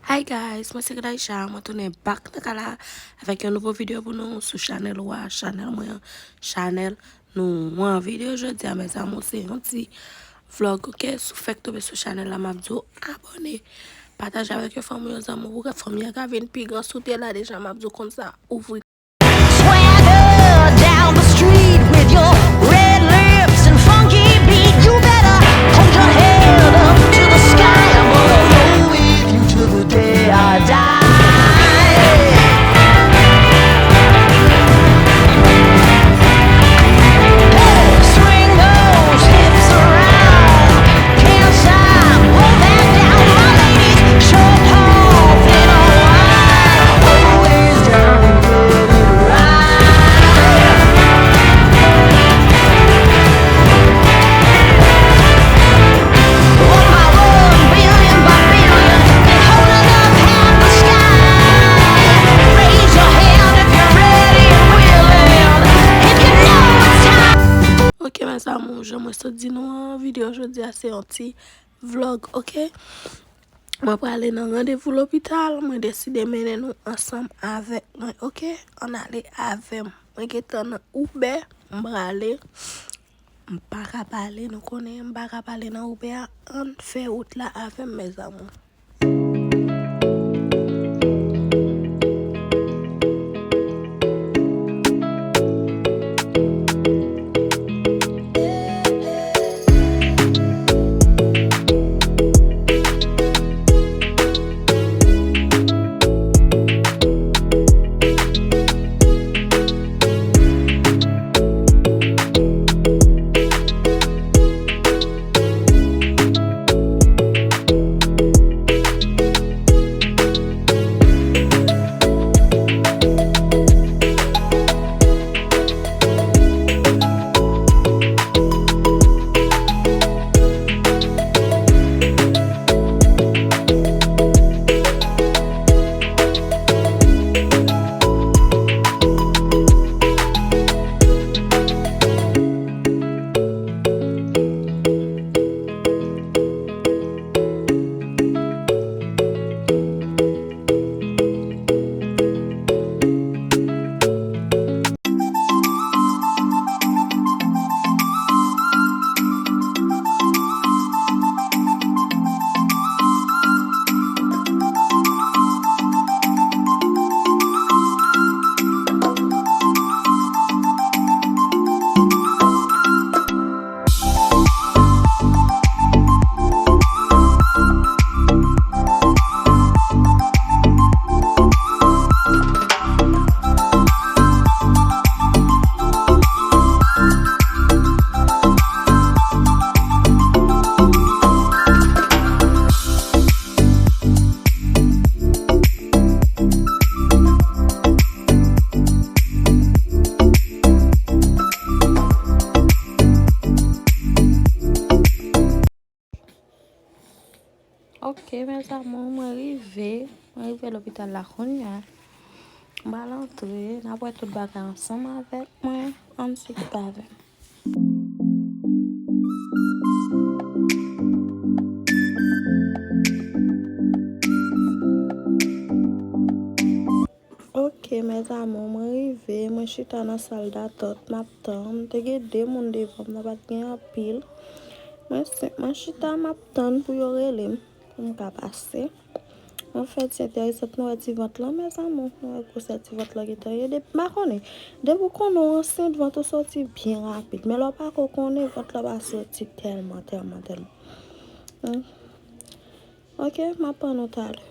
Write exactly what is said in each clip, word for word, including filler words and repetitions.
Hi guys, mwen se Graisha, mwen tounen back nan kay la avèk yon nouvo videyo pou nou sou chanèl ou a, chanèl mwen an, chanèl nou an. Videyo jodi a, mes amours, se yon ti vlog, ok? Si w fèk tonbe sou chanèl la, m ap di w abòne, pataje avèk yon fanmi, yon zanmi, pou fanmi an ka vin pi gran. Si w te la deja, m ap di w konsa, ouvri Swagger down the street with your red lips and funky beat. You better hold your head up to the sky. I'm gonna roll with you till the day I die. Hey, swing those hips around. Can't stop, roll that down, my ladies. Short, tall, thin or wide, always down to get it right. One by one, billion by billion, been holding up half the sky. Raise your hand if you're ready and willing, if you know it's time. Ok, mes amours, jan mwen sot di nou an, videyo jodi a se yon ti vlog, ok? Mwen prale nan randevou lopital, mwen deside mennen nou ansanm avèk mwen, ok? Ann ale avè m. Mwen gentan nan Uber, m prale. M pa ka pale, nou konnen, m pa ka pale nan Uber a. Ann fè wout la avè m, mes amours. Ok, mes amours, mwen rive. Mwen rive lopital la kounye a. M pral antre, n ap wè tout bagay ansanm avèk mwen. Ann swiv avè m. Ok, mes amours, mwen rive, mwen chita nan sal datant, m ap tann. Te gen de moun devan m nan, pa t gen anpil. Mwen senp, mwen chita, m ap tann pou yo rele m, pou m ka pase. Mwen fè ti entèresan, nou wè ti vant lan, mes amours, nou wè gwosè ti vant lan gentan ye. Depi, m pa konnen, depi w konnen w ansent, vant ou soti byen rapid. Men lè w pa ko konnen, vant lan pa soti tèlman, tèlman, tèlman. Hmm. Ok, m ap pran nou talè.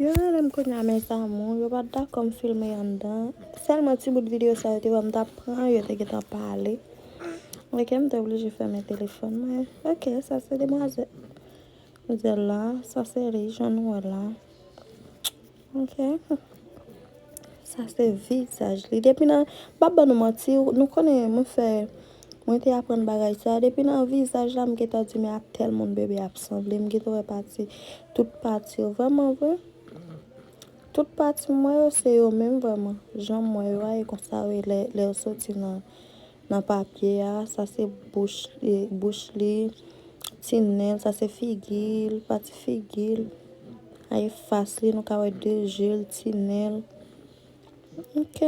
Yo rele m kounye a, mes amours, yo pa t dakò m filme anndan. Sèlman ti bout videyo sa yo te wè m t ap pran, yo te gentan pale. Ok, m te oblije fèmen telefòn mwen. Ok, sa se demwazèl. Demwazèl la, sa se li, jan nou wè la. Ok. Sa se vizaj li. Depi nan, m p ap ban nou manti, nou konnen mwen fè, mwen te aprann bagay sa. Depi nan vizaj la, m gentan di, men ak tèl moun bebe ap sanble. M gentan wè pati, tout pati yo. Vrèman vre. Tout pati m wè yo se yo menm vrèman. Jan m wè yo a, e konsa yo ye lè, lè yo soti nan, nan papye a. Sa se bouch, e, bouch li, ti nen l, sa se figi l, pati figi l. A e fas li, nou ka wè de je l, ti nen l. Ok.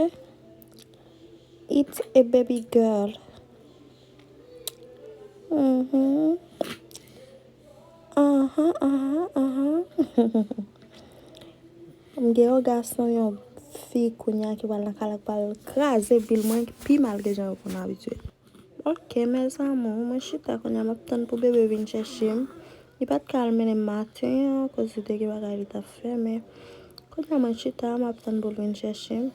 It's a baby girl. Mhm. Ahan, ahan, ahan. M gen yon gason, yon fi kounye a ki pral nan kay la, ki pral kraze vil mwen pi mal ke jan yo konn abitye. Ok, mes amours, mwen chita kounye a, m ap tann pou bebe vin chèche m. Li pa t ka al mennen m maten an, akoz li te gen bagay li t ap fè, men kounye a mwen chita, m ap tann pou l vin chèche m.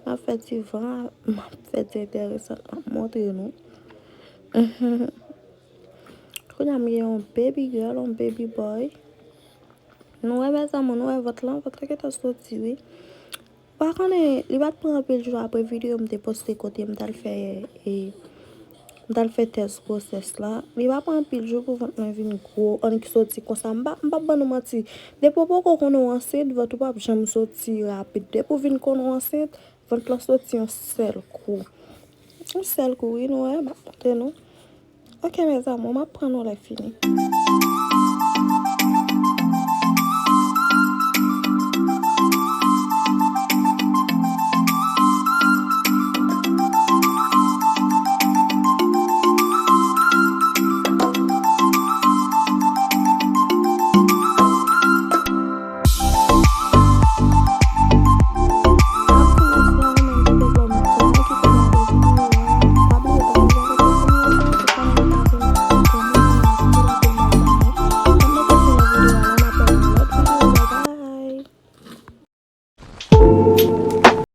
M ap fè ti van, m ap fè ti enteresan, m ap montre nou. Kounye a m gen yon baby girl, yon baby boy. Nou wè, mes amours, nou wè vant lan, vant lan gentan soti, wi. Pa konnen, li pa t pran anpil jou apre videyo m te poste kote m t al fè, e, m t al fè tès gwosès la. Li pa pran anpil jou pou vant mwen vin gwo, annik soti konsa. M pa, m p ap ban nou manti. Depi w poko konn ou ansent, vant ou p ap janm soti rapid. Depi w vin konn ou ansent, vant lan soti yon sèl kou. Yon sèl kou, wi, nou wè, m ap montre nou. Ok, mes amours, m ap pran nou lè fini.